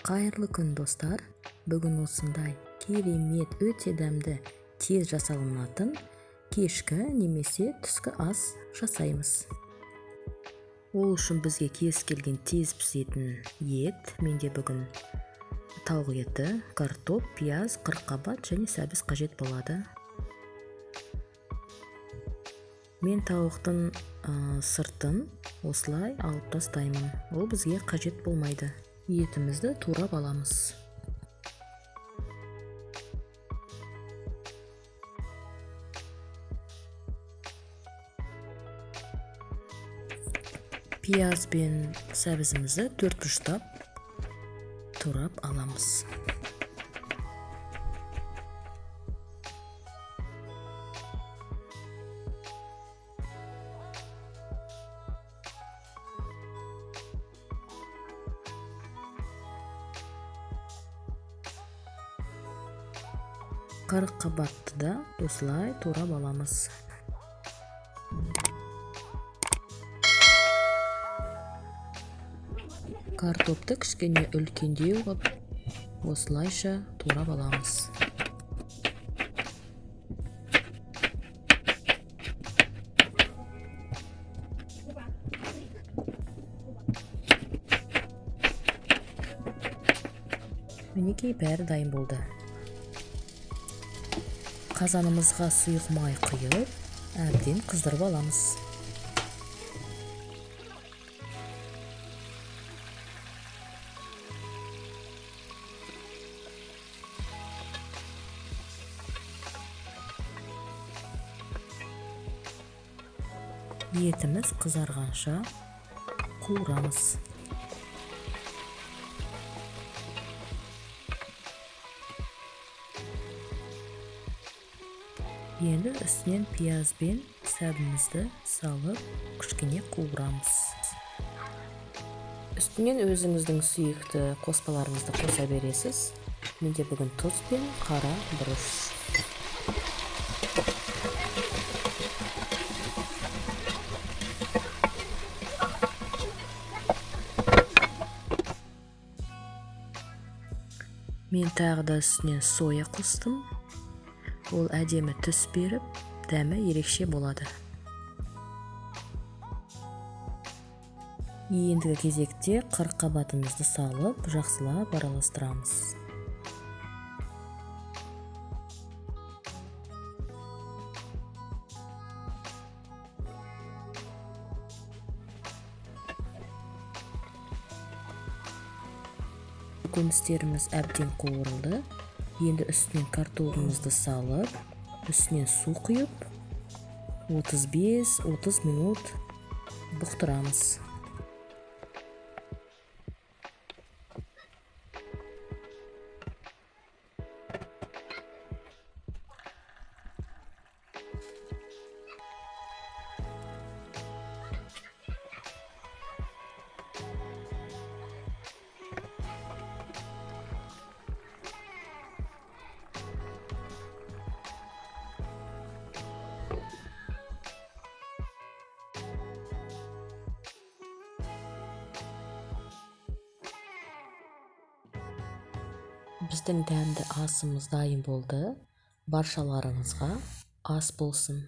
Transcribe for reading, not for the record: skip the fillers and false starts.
Қайырлы күн, достар! Бүгін осындай керемет, өте дәмді, тез жасалынатын кешкі немесе түскі ас жасаймыз. Ол үшін бізге кез келген тез пісетін ет, менде бүгін тауық еті, картоп, пияз, қырыққабат және сәбіз қажет болады. Мен тауықтың сыртын осылай алып тастаймын. Ол бізге қажет болмайды. Етімізді турап аламыз. Пияз бен сәбізімізді төрт бұрыштап турап аламыз. Қырыққабатты да осылай турап аламыз. Картопты кішкене үлкендеу қылып осылайша турап аламыз. Мінекей, бәрі дайын болды. Қазанымызға сұйық май құйып, әбден қыздырып аламыз. Етіміз қызарғанша қуырамыз. Енді үстінен пияз бен сәбізімізді салып, кішкене қуырамыз. Үстінен өзіңіздің сүйікті қоспаларыңызды қоса бересіз. Менде бүгін тұз бен қара бұрыш. Мен тағы да үстінен соя қостым. Ол әдемі түс беріп, дәмі ерекше болады. Ендігі кезекте қырыққабатымызды салып, жақсылап араластырамыз. Көкөністеріміз әбден қуырылды. Енді үстінен картопымызды салып, үстінен су құйып, 35-30 минут бұқтырамыз. Біздің дәмді асымыз дайын болды. Баршаларыңызға ас болсын.